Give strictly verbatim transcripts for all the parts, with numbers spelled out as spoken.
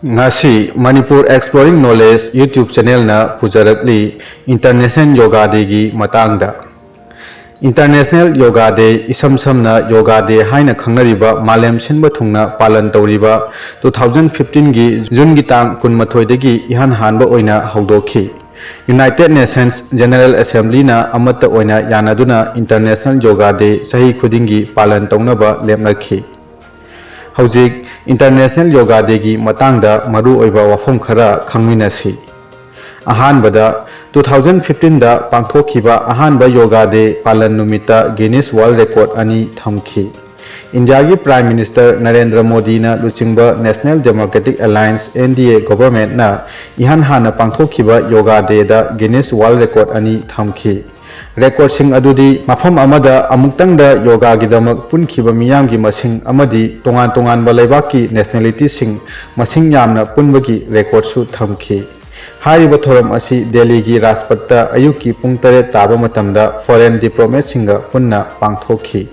ꯉꯁꯤ Manipur Exploring Knowledge YouTube channelꯅ ꯄꯨꯖꯔꯛꯂꯤ International Yoga Dayꯒꯤ ꯃꯇꯥꯡꯗ꯫ International Yoga Day, ꯏꯁꯝ ꯁꯝꯅ Yoga Day ꯍꯥꯏꯅ ꯈꯪꯅꯔꯤꯕ, ꯃꯥꯂꯦꯝ ꯁꯤꯟꯕ ꯊꯨꯡꯅ ꯄꯥꯂꯟ ꯇꯧꯔꯤꯕ two thousand fifteenꯒꯤ Juneꯒꯤ ꯇꯥꯡ ꯀꯨꯟꯃꯥꯊꯣꯏꯗꯒꯤ ꯏꯍꯥꯟ ꯍꯥꯟꯕ ꯑꯣꯏꯅ ꯍꯧꯗꯣꯛꯈꯤ꯫ United Nations General Assemblyꯅ ꯑꯃꯠꯇ ꯑꯣꯏꯅ ꯌꯥꯅꯗꯨꯅ International Yoga Day ꯆꯍꯤ ꯈꯨꯗꯤꯡꯒꯤ ꯄꯥꯂꯟ ꯇꯧꯅꯕ ꯂꯦꯞꯅꯈꯤ꯫ ꯍꯧꯖꯤꯛ International Yoga Dayꯒꯤ ꯃꯇꯥꯡꯗ ꯃꯔꯨꯑꯣꯏꯕ ꯋꯥꯐꯝ ꯈꯔ ꯈꯪꯃꯤꯟꯅꯁꯤ꯫ ꯑꯍꯥꯟꯕꯗ, two thousand fifteenꯗ ꯄꯥꯡꯊꯣꯛꯈꯤꯕ ꯑꯍꯥꯟꯕ Yoga Day ꯄꯥꯂꯟ ꯅꯨꯃꯤꯠꯇ Guinness World Record ꯑꯅꯤ ꯊꯝꯈꯤ꯫ ꯏꯟꯗꯤꯌꯥꯒꯤ Prime Minister ꯅꯔꯦꯟꯗ꯭ꯔ ꯃꯣꯗꯤꯅ ꯂꯨꯆꯤꯡꯕ National Democratic Alliance, NDA, governmentꯅ ꯏꯍꯥꯟ ꯍꯥꯟꯅ ꯄꯥꯡꯊꯣꯛꯈꯤꯕ Yoga Dayꯗ Guinness World Record ꯑꯅꯤ ꯊꯝꯈꯤ꯫ Recordꯁꯤꯡ ꯑꯗꯨꯗꯤ ꯃꯐꯝ ꯑꯃꯗ ꯑꯃꯨꯛꯇꯪꯗ yogaꯒꯤꯗꯃꯛ ꯄꯨꯟꯈꯤꯕ ꯃꯤꯌꯥꯝꯒꯤ ꯃꯁꯤꯡ ꯑꯃꯗꯤ ꯇꯣꯉꯥꯟ ꯇꯣꯉꯥꯟꯕ ꯂꯩꯕꯥꯛꯀꯤ nationalityꯁꯤꯡ ꯃꯁꯤꯡ ꯌꯥꯝꯅ ꯄꯨꯟꯕꯒꯤ recordꯁꯨ ꯊꯝꯈꯤ꯫ ꯍꯥꯏꯔꯤꯕ ꯊꯧꯔꯝ ꯑꯁꯤ ꯗꯦꯜꯂꯤꯒꯤ ꯔꯥꯖꯄꯊꯇ ꯑꯌꯨꯛꯀꯤ ꯄꯨꯡ ꯇꯔꯦꯠ ꯇꯥꯕ ꯃꯇꯝꯗ foreign diplomatꯁꯤꯡꯒ ꯄꯨꯟꯅ ꯄꯥꯡꯊꯣꯛꯈꯤ꯫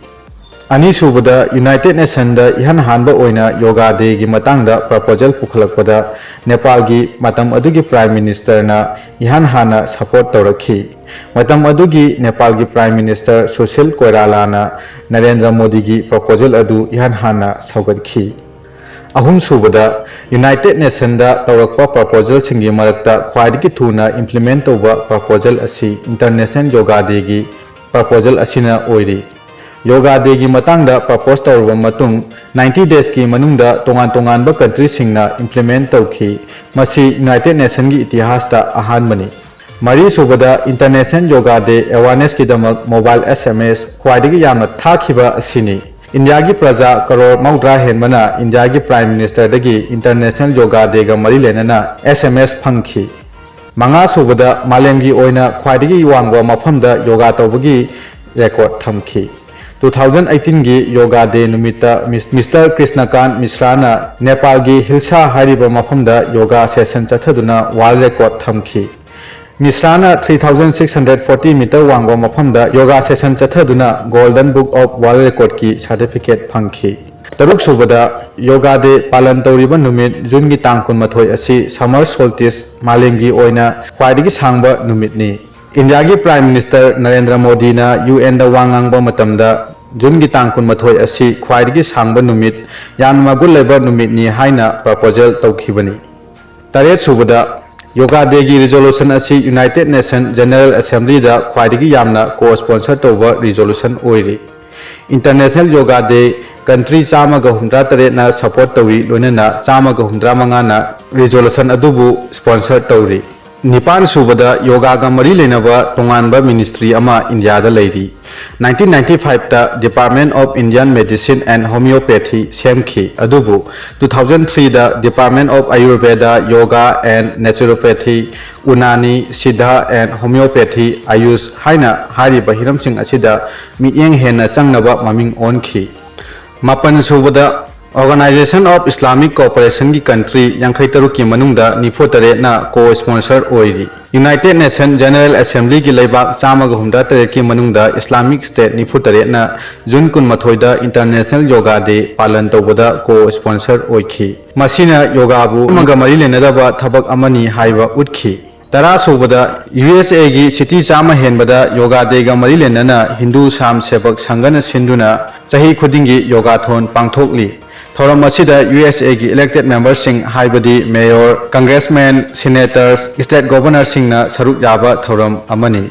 ꯑꯅꯤꯁꯨꯕꯗ, United Nationꯗ ꯏꯍꯥꯟ ꯍꯥꯟꯕ ꯑꯣꯏꯅ Yoga Dayꯒꯤ ꯃꯇꯥꯡꯗ proposal ꯄꯨꯈꯠꯂꯛꯄꯗ ꯅꯦꯄꯥꯜꯒꯤ ꯃꯇꯝ ꯑꯗꯨꯒꯤ Prime Ministerꯅ ꯏꯍꯥꯟ ꯍꯥꯟꯅ support ꯇꯧꯔꯛꯈꯤ꯫ ꯃꯇꯝ ꯑꯗꯨꯒꯤ ꯅꯦꯄꯥꯜꯒꯤ Prime Minister ꯁꯨꯁꯤꯜ ꯀꯣꯏꯔꯥꯂꯥꯅ ꯅꯔꯦꯟꯗ꯭ꯔ ꯃꯣꯗꯤꯒꯤ proposal ꯑꯗꯨ ꯏꯍꯥꯟ ꯍꯥꯟꯅ ꯁꯧꯒꯠꯈꯤ꯫ ꯑꯍꯨꯝꯁꯨꯕꯗ, United Nationꯗ ꯇꯧꯔꯛꯄ proposalꯁꯤꯡꯒꯤ ꯃꯔꯛꯇ ꯈ꯭ꯋꯥꯏꯗꯒꯤ ꯊꯨꯅ implement ꯇꯧꯕ proposal ꯑꯁꯤ International Yoga Dayꯒꯤ proposal ꯑꯁꯤꯅ ꯑꯣꯏꯔꯤ꯫ Yoga Dayꯒꯤ ꯃꯇꯥꯡꯗ propose ꯇꯧꯔꯕ ꯃꯇꯨꯡ ninety daysꯀꯤ ꯃꯅꯨꯡꯗ ꯇꯣꯉꯥꯟ ꯇꯣꯉꯥꯟꯕ countryꯁꯤꯡꯅ implement ꯇꯧꯈꯤ꯫ ꯃꯁꯤ United Nationꯒꯤ ꯏꯇꯤꯍꯥꯁꯇ ꯑꯍꯥꯟꯕꯅꯤ꯫ ꯃꯔꯤꯁꯨꯕꯗ, International Yoga Day awarenessꯀꯤꯗꯃꯛ mobile SMS ꯈ꯭ꯋꯥꯏꯗꯒꯤ ꯌꯥꯝꯅ ꯊꯥꯈꯤꯕ ꯑꯁꯤꯅꯤ꯫ ꯏꯟꯗꯤꯌꯥꯒꯤ ꯄ꯭ꯔꯖꯥ ꯀꯔꯣꯔ ꯃꯧꯗ꯭ꯔꯥ ꯍꯦꯟꯕꯅ ꯏꯟꯗꯤꯌꯥꯒꯤ Prime Ministerꯗꯒꯤ International Yoga Dayꯒ ꯃꯔꯤ ꯂꯩꯅꯅ SMS ꯐꯪꯈꯤ꯫ ꯃꯉꯥꯁꯨꯕꯗ, ꯃꯥꯂꯦꯝꯒꯤ ꯑꯣꯏꯅ ꯈ꯭ꯋꯥꯏꯗꯒꯤ ꯋꯥꯡꯕ ꯃꯐꯝꯗ yoga ꯇꯧꯕꯒꯤ record ꯊꯝꯈꯤ꯫ Two thousand eighteenꯒꯤ Yoga Day ꯅꯨꯃꯤꯠꯇ Mister ꯀ꯭ꯔꯤꯁꯅꯀꯥꯟ ꯃꯤꯁ꯭ꯔꯥꯅ ꯅꯦꯄꯥꯜꯒꯤ ꯍꯤꯜꯁꯥ ꯍꯥꯏꯔꯤꯕ ꯃꯐꯝꯗ yoga session ꯆꯠꯊꯗꯨꯅ world record ꯊꯝꯈꯤ꯫ ꯃꯤꯁ꯭ꯔꯥꯅ three thousand six hundred forty meter ꯋꯥꯡꯕ ꯃꯐꯝꯗ yoga session ꯆꯠꯊꯗꯨꯅ Golden Book of World Recordꯀꯤ certificate ꯐꯪꯈꯤ꯫ ꯇꯔꯨꯛ ꯁꯨꯕꯗ, ꯌꯣꯒꯥ ꯗꯦ ꯄꯥꯂꯟ ꯇꯧꯔꯤꯕ ꯅꯨꯃꯤꯠ ꯖꯨꯟꯒꯤ ꯇꯥꯡ ꯀꯨꯟꯃꯥꯊꯣꯏ ꯑꯁꯤ summer solstice, ꯃꯥꯂꯦꯝꯒꯤ ꯑꯣꯏꯅ ꯈ꯭ꯋꯥꯏꯗꯒꯤ ꯁꯥꯡꯕ ꯅꯨꯃꯤꯠꯅꯤ꯫ ꯏꯟꯗꯤꯌꯥꯒꯤ Prime Minister ꯅꯔꯦꯟꯗ꯭ꯔ ꯃꯣꯗꯤꯅ ꯌꯨ ꯑꯦꯟꯗ ꯋꯥ ꯉꯥꯡꯕ ꯃꯇꯝꯗ ꯖꯨꯟꯒꯤ ꯇꯥꯡ ꯀꯨꯟꯃꯥꯊꯣꯏ ꯑꯁꯤ ꯈ꯭ꯋꯥꯏꯗꯒꯤ ꯁꯥꯡꯕ ꯅꯨꯃꯤꯠ, ꯌꯥꯝꯅ ꯃꯒꯨꯟ ꯂꯩꯕ ꯅꯨꯃꯤꯠꯅꯤ ꯍꯥꯏꯅ proposal ꯇꯧꯈꯤꯕꯅꯤ꯫ ꯇꯔꯦꯠ ꯁꯨꯕꯗ, ꯌꯣꯒꯥ ꯗꯦꯒꯤ resolution ꯑꯁꯤ United Nation General Assemblyꯗ ꯈ꯭ꯋꯥꯏꯗꯒꯤ ꯌꯥꯝꯅ co-sponsor ꯇꯧꯕ resolution ꯑꯣꯏꯔꯤ꯫ International Yoga Day country ꯆꯥꯝꯃꯒ ꯍꯨꯝꯗ꯭ꯔꯥ ꯇꯔꯦꯠꯅ support ꯇꯧꯏ, ꯂꯣꯏꯅꯅ ꯆꯥꯝꯃꯒ ꯍꯨꯝꯗ꯭ꯔꯥ ꯃꯉꯥꯅ resolution ꯑꯗꯨꯕꯨ sponsor ꯇꯧꯔꯤ꯫ ꯅꯤꯄꯥꯟ ꯁꯨꯕꯗ, ꯌꯣꯒꯥꯒ ꯃꯔꯤ ꯂꯩꯅꯕ ꯇꯣꯉꯥꯟꯕ ministry ꯑꯃ ꯏꯟꯗꯤꯌꯥꯗ ꯂꯩꯔꯤ꯫ Nineteen ninety fiveꯇ Department of Indian Medicine and Homeopathy ꯁꯦꯝꯈꯤ, ꯑꯗꯨꯕꯨ two thousand threeꯗ Department of Ayurveda, Yoga and Naturopathy, Unani, Siddha and Homeopathy, Ayush ꯍꯥꯏꯅ ꯍꯥꯏꯔꯤꯕ ꯍꯤꯔꯝꯁꯤꯡ ꯑꯁꯤꯗ ꯃꯤꯠꯌꯦꯡ ꯍꯦꯟꯅ ꯆꯪꯅꯕ ꯃꯃꯤꯡ ꯑꯣꯟꯈꯤ꯫ ꯃꯥꯄꯟ ꯁꯨꯕꯗ, Organization of Islamic Cooperationꯒꯤ country ꯌꯥꯡꯈꯩ ꯇꯔꯨꯛꯀꯤ ꯃꯅꯨꯡꯗ ꯅꯤꯐꯨ ꯇꯔꯦꯠꯅ co-sponsor ꯑꯣꯏꯔꯤ꯫ United Nation General Assemblyꯒꯤ ꯂꯩꯕꯥꯛ ꯆꯥꯝꯃꯒ ꯍꯨꯝꯗ꯭ꯔꯥ ꯇꯔꯦꯠꯀꯤ ꯃꯅꯨꯡꯗ Islamic State ꯅꯤꯐꯨ ꯇꯔꯦꯠꯅ ꯖꯨꯟ ꯀꯨꯟꯃꯥꯊꯣꯏꯗ International Yoga Day ꯄꯥꯂꯟ ꯇꯧꯕꯗ co-sponsor ꯑꯣꯏꯈꯤ꯫ ꯃꯁꯤꯅ ꯌꯣꯒꯥꯕꯨ ꯑꯃꯒ ꯃꯔꯤ ꯂꯩꯅꯗꯕ ꯊꯕꯛ ꯑꯃꯅꯤ ꯍꯥꯏꯕ ꯎꯠꯈꯤ꯫ ꯇꯔꯥ ꯁꯨꯕꯗ, ꯌꯨ ꯑꯦꯁ ꯑꯦꯒꯤ city ꯆꯥꯝꯃ ꯍꯦꯟꯕꯗ ꯌꯣꯒꯥ ꯗꯦꯒ ꯃꯔꯤ ꯂꯩꯅꯅ ꯍꯤꯟꯗꯨ ꯁꯥꯝ ꯁꯦꯕꯛ ꯁꯪꯘꯅ ꯁꯤꯟꯗꯨꯅ ꯆꯍꯤ ꯈꯨꯗꯤꯡꯒꯤ ꯌꯣꯒꯥꯊꯣꯟ ꯄꯥꯡꯊꯣꯛꯂꯤ꯫ ꯊꯧꯔꯝ ꯑꯁꯤꯗ ꯌꯨ ꯑꯦꯁ ꯑꯦꯒꯤ elected memberꯁꯤꯡ, ꯍꯥꯏꯕꯗꯤ mayor, congressman, senators, state governorꯁꯤꯡꯅ ꯁꯔꯨꯛ ꯌꯥꯕ ꯊꯧꯔꯝ ꯑꯃꯅꯤ꯫